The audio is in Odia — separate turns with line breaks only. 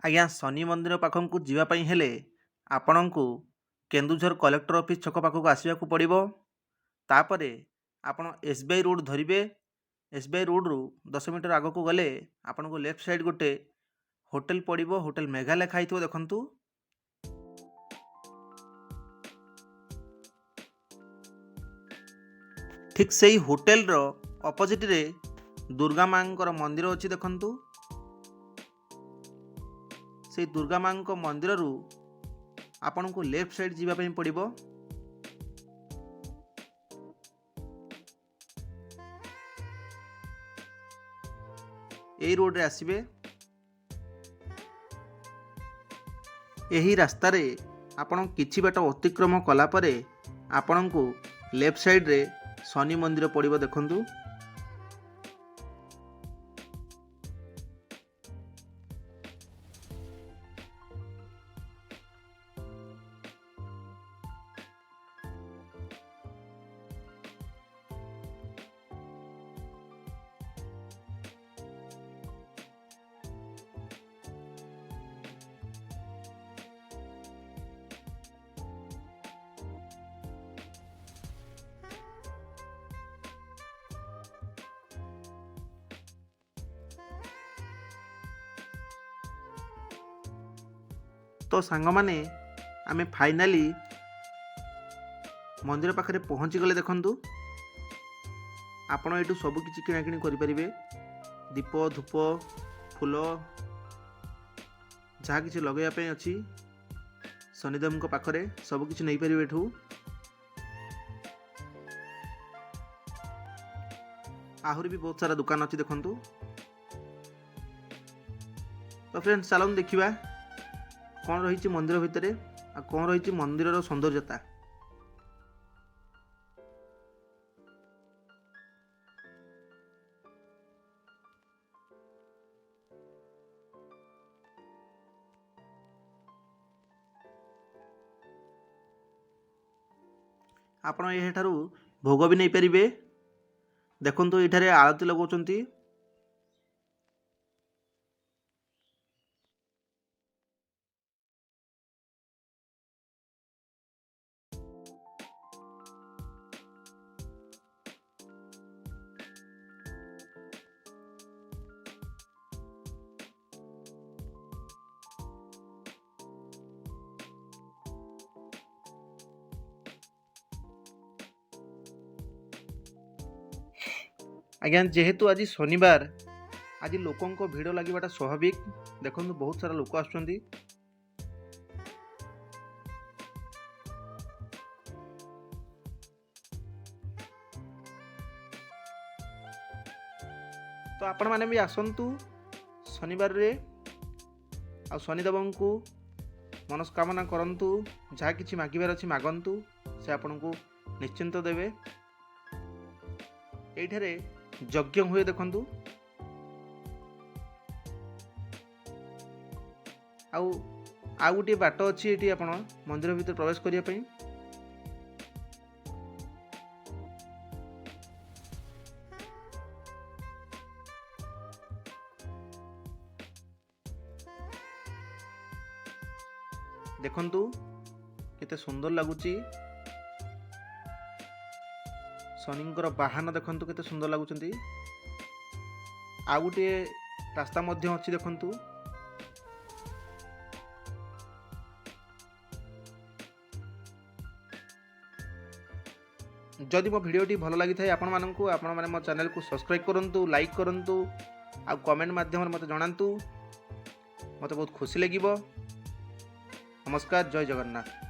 ଆଜ୍ଞା, ଶନି ମନ୍ଦିର ପାଖକୁ ଯିବା ପାଇଁ ହେଲେ ଆପଣଙ୍କୁ କେନ୍ଦୁଝର କଲେକ୍ଟର ଅଫିସ୍ ଛକ ପାଖକୁ ଆସିବାକୁ ପଡ଼ିବ। ତାପରେ ଆପଣ ଏସ୍ ବି I road ଧରିବେ। ଏସ୍ ବି I ରୋଡ଼ରୁ 10 ମିଟର ଆଗକୁ ଗଲେ ଆପଣଙ୍କୁ ଲେଫ୍ଟ ସାଇଡ଼୍ ଗୋଟେ ହୋଟେଲ ପଡ଼ିବ। ହୋଟେଲ ମେଘା ଲେଖା ହେଇଥିବ, ଦେଖନ୍ତୁ। ଠିକ୍ ସେଇ ହୋଟେଲର ଅପୋଜିଟ୍ରେ ଦୁର୍ଗା ମାଙ୍କର ମନ୍ଦିର ଅଛି, ଦେଖନ୍ତୁ। ସେଇ ଦୁର୍ଗା ମାଙ୍କ ମନ୍ଦିରରୁ ଆପଣଙ୍କୁ ଲେଫ୍ଟ ସାଇଡ଼୍ ଯିବା ପାଇଁ ପଡ଼ିବ। ଏଇ ରୋଡ଼ରେ ଆସିବେ। ଏହି ରାସ୍ତାରେ ଆପଣ କିଛି ବାଟ ଅତିକ୍ରମ କଲା ପରେ ଆପଣଙ୍କୁ ଲେଫ୍ଟ ସାଇଡ଼୍ରେ ଶନି ମନ୍ଦିର ପଡ଼ିବ, ଦେଖନ୍ତୁ। ତ ସାଙ୍ଗମାନେ, ଆମେ ଫାଇନାଲି ମନ୍ଦିର ପାଖରେ ପହଞ୍ଚିଗଲେ, ଦେଖନ୍ତୁ। ଆପଣ ଏଇଠୁ ସବୁ କିଛି କିଣାକିଣି କରିପାରିବେ। ଦୀପ, ଧୂପ, ଫୁଲ, ଯାହା କିଛି ଲଗାଇବା ପାଇଁ ଅଛି ଶନିଦେବଙ୍କ ପାଖରେ, ସବୁ କିଛି ନେଇପାରିବେ ଏଠୁ। ଆହୁରି ବି ବହୁତ ସାରା ଦୋକାନ ଅଛି, ଦେଖନ୍ତୁ। ତ ଫ୍ରେଣ୍ଡସ୍, ଚାଲନ୍ତୁ ଦେଖିବା କ'ଣ ରହିଛି ମନ୍ଦିର ଭିତରେ ଆଉ କ'ଣ ରହିଛି ମନ୍ଦିରର ସୌନ୍ଦର୍ଯ୍ୟତା। ଆପଣ ଏଠାରୁ ଭୋଗ ବି ନେଇପାରିବେ। ଦେଖନ୍ତୁ, ଏଇଠାରେ ଆଳତି ଲଗାଉଛନ୍ତି। ଆଜ୍ଞା, ଯେହେତୁ ଆଜି ଶନିବାର, ଆଜି ଲୋକଙ୍କ ଭିଡ଼ ଲାଗିବାଟା ସ୍ୱାଭାବିକ। ଦେଖନ୍ତୁ, ବହୁତ ସାରା ଲୋକ ଆସୁଛନ୍ତି। ତ ଆପଣମାନେ ବି ଆସନ୍ତୁ ଶନିବାରରେ ଆଉ ଶନିଦେବଙ୍କୁ ମନସ୍କାମନା କରନ୍ତୁ। ଯାହା କିଛି ମାଗିବାର ଅଛି ମାଗନ୍ତୁ, ସେ ଆପଣଙ୍କୁ ନିଶ୍ଚିନ୍ତ ଦେବେ। ଏଇଠାରେ ଯଜ୍ଞ ହୁଏ, ଦେଖନ୍ତୁ। ଆଉ ଆଉ ଗୋଟିଏ ବାଟ ଅଛି ଏଠି ଆପଣ ମନ୍ଦିର ଭିତରେ ପ୍ରବେଶ କରିବା ପାଇଁ। ଦେଖନ୍ତୁ, କେତେ ସୁନ୍ଦର ଲାଗୁଛି। ଶନିଙ୍କର ବାହାନ ଦେଖନ୍ତୁ, କେତେ ସୁନ୍ଦର ଲାଗୁଛନ୍ତି। ଆଉ ଗୋଟିଏ ରାସ୍ତା ମଧ୍ୟ ଅଛି, ଦେଖନ୍ତୁ। ଯଦି ମୋ ଭିଡ଼ିଓଟି ଭଲ ଲାଗିଥାଏ ଆପଣମାନଙ୍କୁ, ଆପଣମାନେ ମୋ ଚ୍ୟାନେଲକୁ ସବସ୍କ୍ରାଇବ୍ କରନ୍ତୁ, ଲାଇକ୍ କରନ୍ତୁ ଆଉ କମେଣ୍ଟ ମାଧ୍ୟମରେ ମୋତେ ଜଣାନ୍ତୁ। ମୋତେ ବହୁତ ଖୁସି ଲାଗିବ। ନମସ୍କାର, ଜୟ ଜଗନ୍ନାଥ।